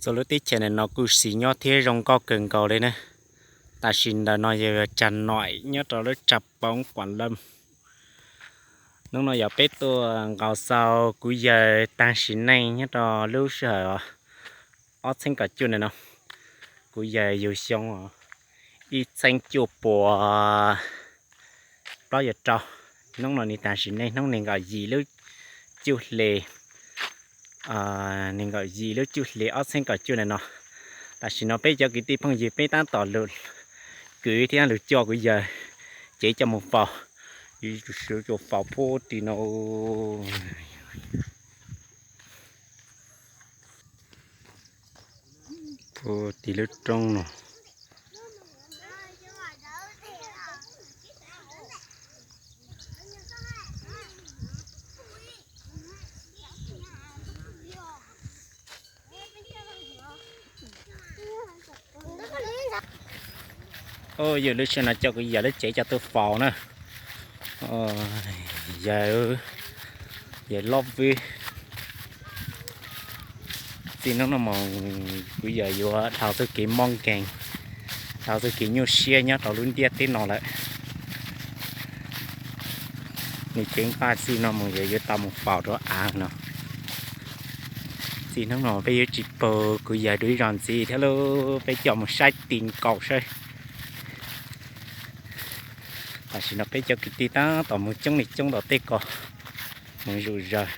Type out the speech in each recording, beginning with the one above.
Txhua lub teb chaws ntawm no kuj siv nyob thiab zoo nkauj kawg nkaus li na. Tam sim ntawm no yog tsag noim nyob rau lub tsag poob Kuam Lawm. Hnub no yog peb tuaj nqaus xau kuv yawg tag sim neej nyob rau lub sij hawm ob txheeb kaum cuaj ntawm no. Kuv yawg yug xyoo ib txheeb cuaj puas plaub caug rau. Hnub no nws tag sim neej hnub nees nkaum yim lub cuj hli, nees nkaum yim lub cuj hli ob txheeb kaum cuaj ntawm no. Tam sim no peb cov kwv tij phooj ywg peb tab tom lug kwv thiab lug coj kuv yawg cev coj mus faus. Yus sawv coj faus puag tim no, puag tim lub roob no. Yog lub sij hawm no coj kuv yawg lub cev coj tuaj faus na. Yawg, yawg Lob Vwj. Txij hnub no mus kuv yawg yuav dhau txuj kev mob nkeeg, dhau txuj kev nyuaj siab nyob rau lub ntiaj teb no lawm. Nws cev nqaj txij no mus yawg yuav tau mus faus rau av no. Txij hnub no peb yuav tsis pub kuv yawg dua ib zaug ntxiv thiab lauj, peb coj mus saib ti nkaus saib. Tam sim no peb cov kwv tij tab tom mus coob li coob tom tej ko mus zuj zus.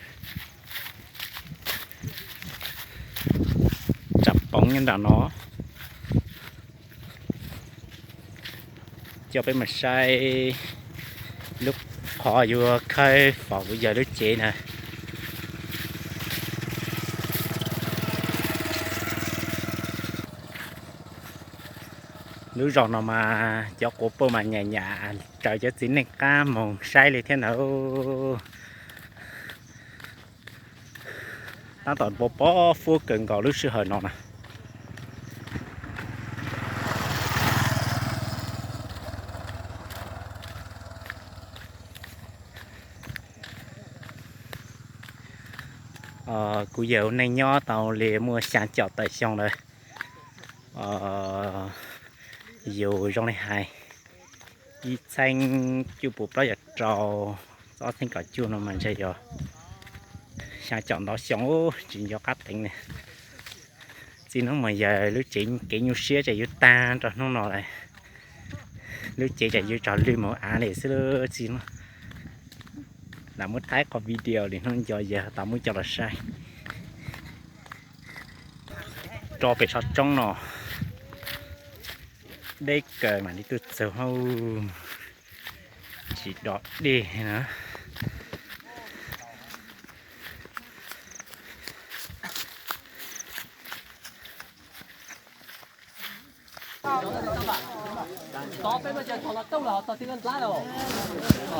Tsag poob nyob nram no. Coj peb mus saib lub qhov yuav khawb faus kuv yawg lub cev na. Lub zos no mas cov quas puj mas nyam nyam raws cov txiv neej qab mus saib li thiab ntag. Tab tom npau pob fuab kawg nkaus lub sij hawm no na. Kuv yawg ua neej nyob tau li muaj xya caum tawm xyoo lawm. Yus zoo li hais ib txheeb cuaj puas plaub caug rau, ob txheeb kaum cuaj no mas ntshe yog xya caum ntau xyoo, tsis nco qab teev li. Txij hnub mas yawg lub cev kev nyuaj siab ces yuav tag rau hnub no lawm. Lub cev ces yuav tsaug lwj mus av li xwb txij no. Lam muab thaij qhov video li hnub nco yawg tau muab coj los saib. Rau pem saum roob no deb kawg mam li tuaj txug, tsis dom dej na.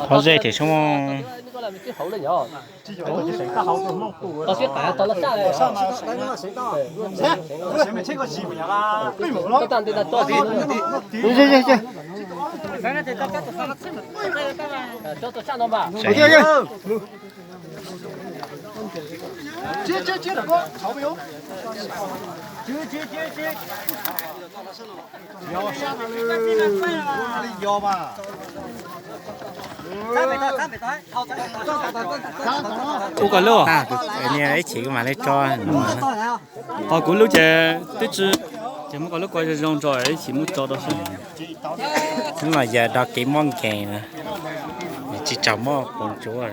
Qhov ze thiab sub. Ub, koj lub, ib chim kuv mam li tso. Ho kuv lub ces twb tsis, ces muab koj lub kua zoo zoo tso ib chim muab tso rau seb. Hnub no yawg do kev mob nkeeg na, tsis tsaug mob quav ntsuab.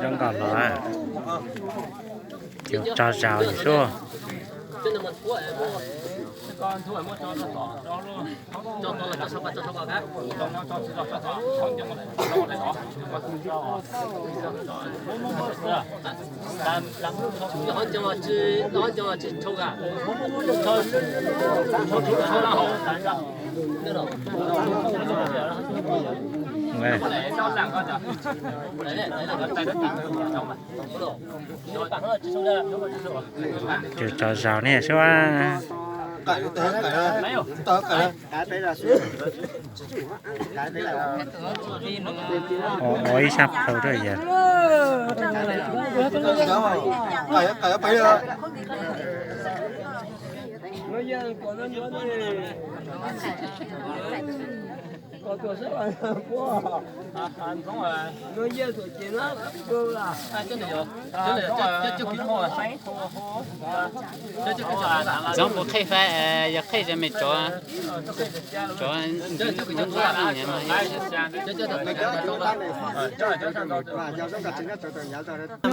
Zoo nkauj los, tso zaus yom sub. Tso zaus ne sub. Ua ib sab plaws rau yog. Ntxoov puas qhej fai, yog qhej ces me tsov, tsov nyob nyob nyob.